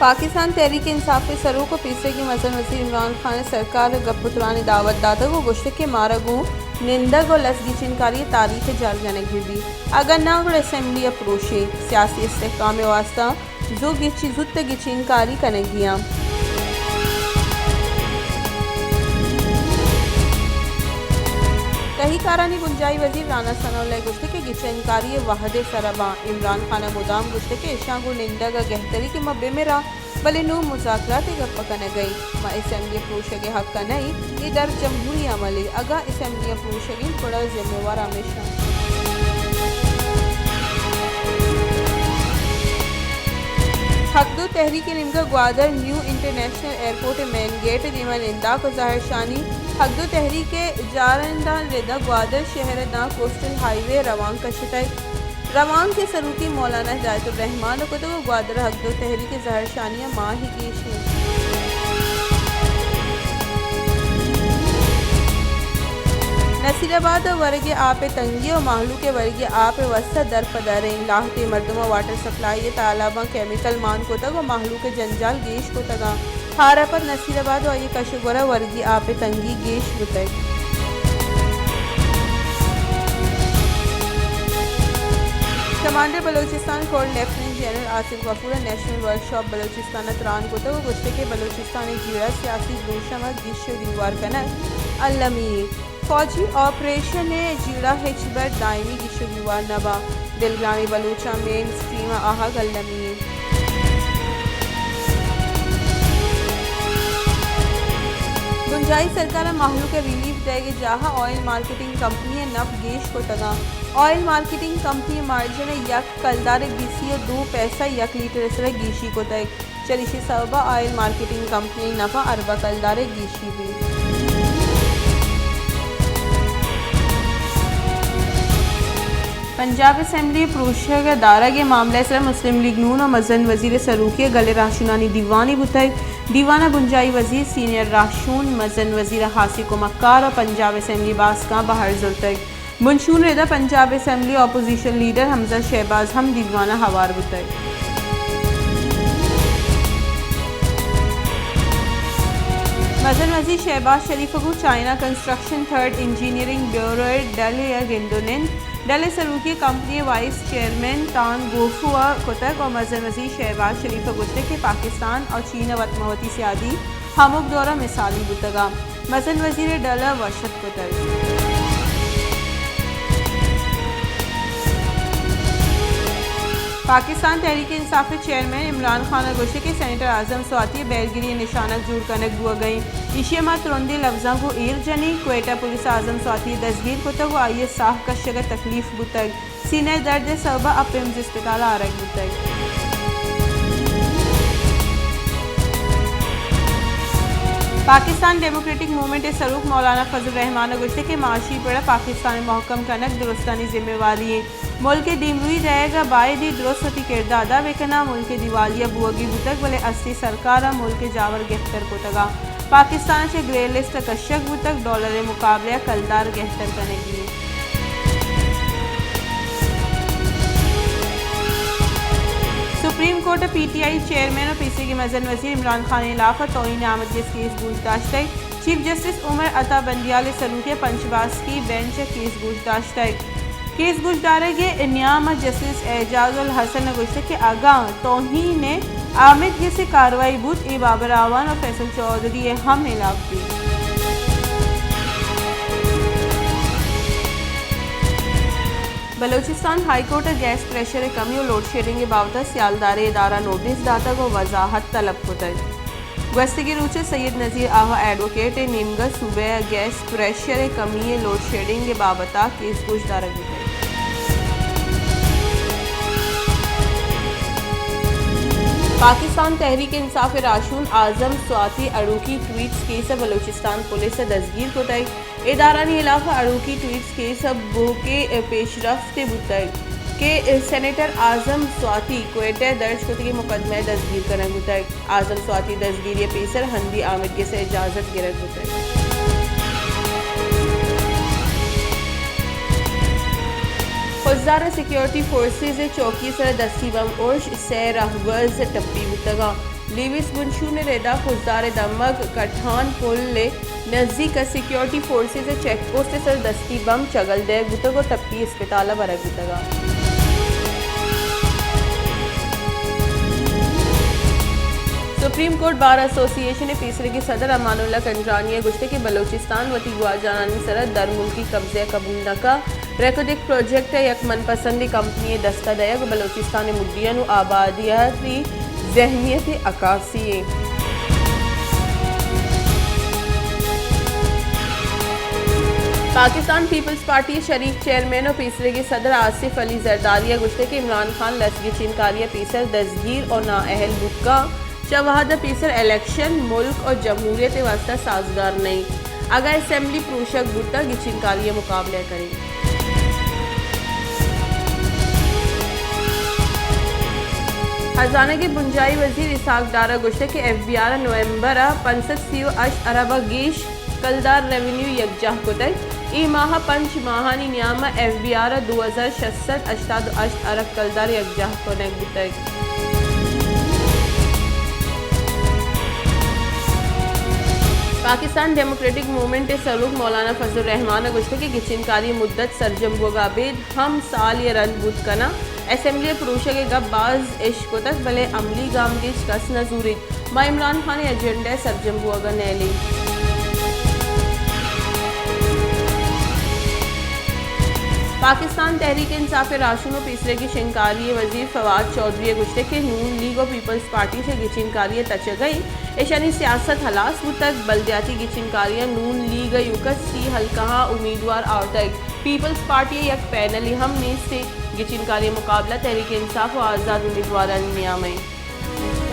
پاکستان تحریک انصاف ءِ سروک ءُ پیسریگیں مزن وزیر عمران خان ءَ سرکار ءَ گپ ءُ تران ءِ دعوت داتگ ءُ گوشتگ کہ مارا گوں نندگ ءُ لس گچینکاری ءِ تاریخ ءِ جال جنگ بہ بیت، اگاں ناں گڑا اسمبلی ءَ پروشیں۔ سیاسی استحکام ءِ واستہ زوت گچی-، زوت گچینکاری کنگی آں۔ تہی کارانی بنجاہی وزیر رانا ثناء اللہ ءَ گوشتگ کہ گچینکاری ءِ وہد ءِ سر ءَ باں۔ عمران خان ءَ مدام گوشتگ کہ اشاں گوں نندگ ءَ گہتری کہ ما بہ مراں، بلے نوں مذاکرات ءِ گپ ءَ کنگ ءَ ایں۔ ما اسمبلی ءَ پروشگ ءِ حق ءَ نہ ایں، اے در جمہوری عملے۔ اگاں اسمبلی ءَ پروشگ اِنت، گڑا ذمہ وار ہمیش اَنت۔ حق دو تحریک ءِ نیمگ ءَ گوادر نیو انٹرنیشنل ایئرپورٹ ءِ مین گیٹ ءِ دیما ننداک ءُ زہرشانی۔ حق دو تحریک ءِ جارندہانی رد ءَ گوادر شہر ءَ داں کوسٹل ہائی وے ءَ روانک کشتگ۔ روانک ءِ سروکی مولانا ہدایت الرحمان ءَ کتگ ءُ گوادر ءَ حق دو تحریک ءِ زہرشانی ءَ ماہے گیش اِنت۔ نصیر آباد ءَ ورگ ءِ آپ ءِ تنگی ءُ مہلوک ءِ ورگ ءِ آپ ءِ واستہ در پہ در اِنت۔ لاہتیں مردماں واٹر سپلائی ءِ تالاباں کیمیکل مان کتگ ءُ مہلوک ءِ جنجال گیش کتگ اَنت۔ ہار ءَ پد نصیر آباد ءُ آئی ءِ کش ءُ گور ءَ ورگی آپ ءِ تنگی گیش بوتگ۔ کمانڈر بلوچستان کور لیفٹیننٹ جنرل آصف غفور ءَ نیشنل ورکشاپ بلوچستان ءَ تران کتگ ءُ گوشتگ کہ بلوچستان ءِ جیڑہ سیاسی دروشم ءِ گیش ءُ گیوار کنگ المی اِنت۔ فوجی آپریشن ءِ جیڑہ ہچبر دائمی گیش ءُ گیوار نہ باں۔ دلگرانیں بلوچاں مین اسٹریم ءَ آہگ المی اِنت۔ بنجاہی سرکار ءَ مہلوک ءَ ریلیف دئیگ ءِ جاہ ءَ آئل مارکیٹنگ کمپنی ءِ نپ گیش کتگ اَنت۔ آئل مارکیٹنگ کمپنی ءِ مارجن ءَ یک کلدار ءِ بیست ءُ دو پیسہ یک لیٹر ءِ سر ءَ گیشی کتگ۔ چریشی سبب ءَ آئل مارکیٹنگ کمپنی ءِ نپ ءَ ارب ءَ کلدار ءِ گیشی بیت۔ پنجاب اسمبلی ءِ پروشگ ءِ دارگ ءِ معاملہ ءِ سر ءَ مسلم لیگ نون ءِ مزن وزیر ءِ سروکی ءَ گل ءِ راہشونانی دیوانے بوتگ۔ دیوان ءَ بنجاہی وزیر، سینئر راہشون، مزن وزیر ءِ خاصیں کمکار ءُ پنجاب اسمبلی باسکاں بہر زرتگ۔ بنشون رد ءَ پنجاب اسمبلی اپوزیشن لیڈر حمزہ شہباز ہم دیوان ءَ ہوار بوتگ۔ مزن وزیر شہباز شریف ءَ گوں China construction third engineering bureau ءِ ڈل ءِ گند ءُ نند، ڈل ءِ سروکی کمپنی ءِ وائس چیئرمین تان گوفو ءَ کتگ ءُ مزن وزیر شہباز شریف ءَ گوشتگ کہ پاکستان ءُ چین ءِ وت مہ وتی سیادی ہمک دور ءَ مثالی بوتگ اَنت۔ مزن وزیر ءِ ڈل ءَ وش اتک کتگ۔ پاکستان تحریک انصاف ءِ چیئرمین عمران خان ءَ گوشت کہ سینیٹر اعظم سواتی ءِ بیرگری ءِ نشانگ جوڑ کنگ بوگ ءَ اِنت، ایشی ءَ ما ترندیں لبزاں گوں ایر جن ایں۔ کوئٹہ پولیس ءَ اعظم سواتی ءِ دزگیر کتگ ءُ آئی ءِ ساہ کشگ ءَ تکلیف بوتگ۔ سینہ ءِ درد ءِ سبب ءَ آ پیمز اسپتال ءَ آرگ بوتگ۔ پاکستان ڈیموکریٹک موومنٹ ءِ سروک مولانا فضل الرحمان ءَ گوشتگ کہ معاشی پڑ ءَ پاکستان ءِ مھکم کنگ درستانی ذمہ واری اِنت۔ ملک ءِ دیمروئی دئیگ ءَ باید اِنت درست وتی کرد ءَ ادا بہ کناں۔ ملک ءِ دیوالیہ بوگی بوتگ، بلے استیں سرکار ءَ ملک ءِ جاور گہتر کتگ اَنت۔ پاکستان ءَ چہ گرے لسٹ ءَ کشگ بوتگ، ڈالر ءِ مقابلہ ءَ کلدار گہتر کنگی اِنت۔ سپریم کورٹ ءَ پی ٹی آئی چیئرمین ءُ پیسریگیں مزن وزیر عمران خان ءِ ہلاف ءَ توہین آمدگس کیس گوش داشتگ۔ چیف جسٹس عمر عطا بندیال ءِ سروکی ءَ پنچ باسکی بینچ ءَ کیس گوش داشتگ۔ کیس گوشدارگ ءِ نیام ءَ جسٹس اعجاز الحسن ءَ گوشتگ کہ اگاں توہین ءِ آمدگس ءِ کاروائی بوت، اے بابر اعوان ءُ فیصل چوہدری ءِ ہم ہلاپ بیت۔ بلوچستان ہائی کورٹ ءَ گیس پریشر ءِ کمی ءُ لوڈ شیڈنگ ءِ بابت ءَ سیالدارے ادارہ نوٹس داتگ ءُ وضاحت طلب کتگ۔ گوستگیں روچ ءَ سید نذیر آہو ایڈووکیٹ ءِ نیمگ ءَ صوبہ ءَ گیس پریشر ءِ کمی ءُ لوڈ شیڈنگ ءِ بابت ءَ کیس گوش دارگ بوتگ۔ پاکستان تحریک انصاف ءِ راہشون اعظم سواتی ءِ اڑوکی ٹویٹس کیس ءَ بلوچستان پولیس ءَ دزگیر کتگ۔ ادارہانی ہلاف ءَ اڑوکی ٹویٹس کیس ءَ بوھوکیں پیشرفتے بوتگ کہ سینیٹر اعظم سواتی کوئٹہ ءَ درج کتگیں مقدمہ ءَ دزگیر کنگ بوتگ۔ اعظم سواتی ءِ دزگیری ءَ پیسر ہندی آمدگس ءِ اجازت گرگ بوتگ۔ خضدار ءَ سیکورٹی فورسز ءِ چوکی ءِ سر ءَ دستی بمب ارش، سئے راہبز ٹپی بوتگ اَنت۔ لیویس بنشون ءِ ردا خضدار ءِ دمگ کٹھان پل ءِ نزیک ءَ سیکورٹی فورسز ءِ چیک پوسٹ ءِ سر دستی بمب چگل دئیگ بوتگ ءُ ٹپی اسپتال ءَ برگ بوتگ ءَ۔ سپریم کورٹ بار ایسوسی ایشن ءِ پیسریگیں صدر امان اللہ کنڈرانی ءَ گوشتگ کہ بلوچستان وتی گواجنانی سرا درملکی قبضہ ءَ قبول نہ کن، ریکوڈک پروجیکٹ ءَ یک من پسندیں کمپنی ءِ دست ءَ دئیگ بلوچستان ءِ مڈیاں نوں آبادیاتی ذہنیت ءِ عکاسی ایں۔ پاکستان پیپلز پارٹی ءِ شریک چیئرمین ءُ پیسریگیں صدر آصف علی زرداری ءَ گوشتگ کہ عمران خان لس گچینکاری ءَ پیسر دزگیر ءُ نااہل بوت کنت، چہ وہد ءَ پیسر الیکشن ملک ءُ جمہوریت ءِ واستہ سازگار نہ ایں۔ اگاں اسمبلی پروشگ بوتگ، گچینکاری ءِ مقابلہ ءَ کنیں۔ خزانگ ءِ بنجاہی وزیر اسحاق ڈار ءَ گوشتگ کہ ایف بی آر ءَ نومبر ءَ پنچ سد سی ءُ ہشت ارب ءَ گیش کلدار ریونیو یکجاہ کتگ۔ اے ماہ ءَ پنچ ماہانی نیام ءَ ایف بی آر ءَ دو ہزار شش سد ہشتاد ءُ ہشت ارب کلدار یکجاہ کنگ بوتگ۔ پاکستان ڈیموکریٹک موومنٹ ءِ سروک مولانا فضل الرحمان ءَ گوشتگ کہ گچینکاری ءِ مدت سرجم بوگ ءَ ابید ہم سالے ءَ رند بوت کناں۔ اسمبلی ءِ پروشگ ءِ گپ باز اش کتگ، بلے عملی گامگیج کس نہ زوریت۔ ما عمران خان ءِ ایجنڈا ءِ سرجم بوگ ءَ نیلیں۔ پاکستان تحریک انصاف ءِ راہشون ءُ پیسریگیں شنگکاری ءِ وزیر فواد چوہدری ءَ گوشتگ کہ نون لیگ ءُ پیپلز پارٹی چہ گچینکاری ءَ تچگ ءَ اِنت، ایشانی سیاست ہلاس بوتگ، بلدیاتی گچینکاریاں نون لیگ ءَ ایوک ءَ سی حلقہاں امیدوار آورتگ۔ پیپلز پارٹی ءِ یک پینلے ہم نیست اِنت۔ گچینکاری ءِ مقابلہ تحریک انصاف ءُ آزاد امیدوارانی نیام ءَ اِنت۔